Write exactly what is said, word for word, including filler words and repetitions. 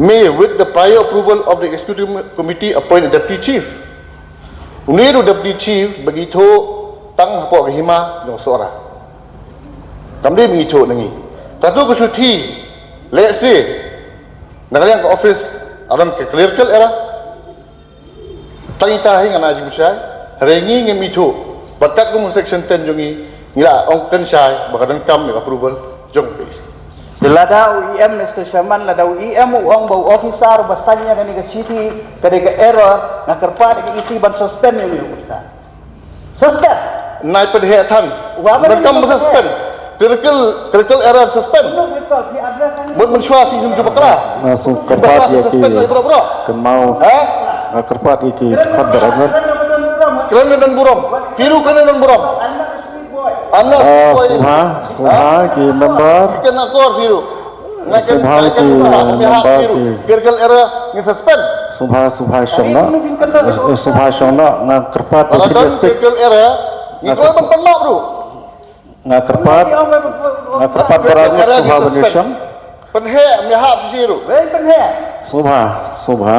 May, with the prior approval of the executive committee, appoint a deputy chief. Une u deputy chief ba ngi thoh tang hapoh ka hima jong Sohra. Kam dei ba ngi thoh na ngi. Katu ka shuti, let's say, na ka liang ka office, aron ka clerical error. Tang ita hi ngan ai jingshai, hynrei ngi ngim ithuh. Bad katkum ka section ten jong ngi, ngi la ong kynshai ba ka donkam ïa ka approval jong ka E C. Te lada u E M, Mister Chairman, lada u E M u ong ba u officer ba sign ïa kane ka shithi ka dei ka error, nga kyrpad ïa ka E C ban suspend ïa une u officer. Suspend. Nai pynheh than. Wa, ban donkam ban suspend. Clerical, clerical error suspend. Mut mynshuwa sing sum ju bakla. Nga sngewkyrpad ïa ki, suspend ïa bro bro. Kynmaw. Ha? Nga kyrpad ïa ki khadar angan. Kren don burom. Phi ruh kren don burom. I'm not a sweet boy. Ah, sngewbha, sngewbha ki member. Kena kor phi ruh. Sngewbha ki member ki. Clerical error ngin suspend. Sngewbha, sngewbha shong noh. Sngewbha shong noh, nga kyrpad ïa ki district. Clerical error. Ngi ko ban pynlap ruh. Nga kyrpad, nga kyrpad barabor, sngewbha ban ïashong. Pynheh, ym ïahap shisha ruh. Wei pynheh. Sngewbha, sngewbha.